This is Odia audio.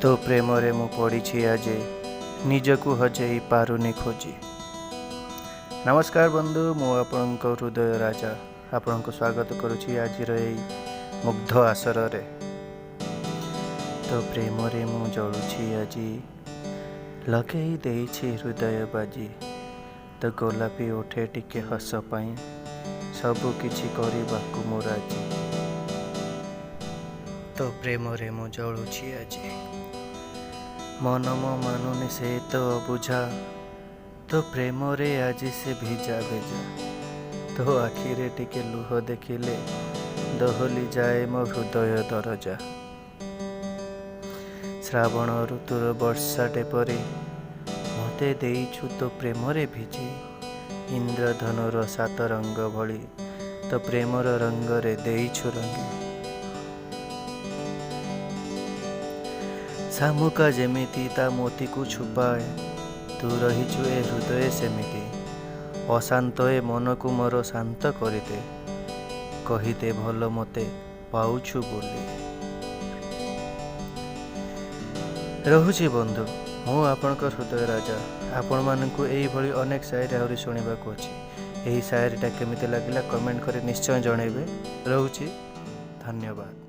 ତୋ ପ୍ରେମରେ ମୁଁ ପଡ଼ିଛି ଆଜି, ନିଜକୁ ହଜେଇ ପାରୁନି ଖୋଜି। ନମସ୍କାର ବନ୍ଧୁ, ମୁଁ ଆପଣଙ୍କ ହୃଦୟ ରାଜା ଆପଣଙ୍କୁ ସ୍ୱାଗତ କରୁଛି ଆଜିର ଏଇ ମୁଗ୍ଧ ଆସରରେ। ତୋ ପ୍ରେମରେ ମୁଁ ଜଳୁଛି ଆଜି, ଲଗେଇ ଦେଇଛି ହୃଦୟ ବାଜି। ତୋ ଗୋଲାପୀ ଓଠେ ଟିକେ ହସ ପାଇଁ ସବୁ କିଛି କରିବାକୁ ମୁଁ ରାଜି। ତୋ ପ୍ରେମରେ ମୁଁ ଜଳୁଛି ଆଜି। ମନ ମୋ ମାନୁନି, ସେ ତ ଅବୁଝା। ତୋ ପ୍ରେମରେ ଆଜି ସେ ଭିଜା ଭିଜା। ତୋ ଆଖିରେ ଟିକେ ଲୁହ ଦେଖିଲେ ଦୋହଲି ଯାଏ ମୋ ହୃଦୟ ଦରଜା। ଶ୍ରାବଣ ଋତୁର ବର୍ଷାଟେ ପରି ମୋତେ ଦେଇଛୁ ତୋ ପ୍ରେମରେ ଭିଜି। ଇନ୍ଦ୍ରଧନୁର ସାତ ରଙ୍ଗ ଭଳି ତୋ ପ୍ରେମର ରଙ୍ଗରେ ଦେଇଛୁ ରଙ୍ଗି। ଶାମୁକା ଯେମିତି ତା ମୋତିକୁ ଛୁପାଏ, ତୁ ରହିଛୁ ଏ ହୃଦୟେ ସେମିତି। ଅଶାନ୍ତ ଏ ମନକୁ ମୋର ଶାନ୍ତ କରିଦେ, କହିଦେ ଭଲ ମୋତେ ପାଉଛୁ ବୋଲି। ରହୁଛି ବନ୍ଧୁ, ମୁଁ ଆପଣଙ୍କ ହୃଦୟ ରାଜା। ଆପଣମାନଙ୍କୁ ଏଇଭଳି ଅନେକ ସାୟରୀ ଆହୁରି ଶୁଣିବାକୁ ଅଛି। ଏହି ସାୟରୀଟା କେମିତି ଲାଗିଲା, କମେଣ୍ଟ କରି ନିଶ୍ଚୟ ଜଣାଇବେ। ରହୁଛି, ଧନ୍ୟବାଦ।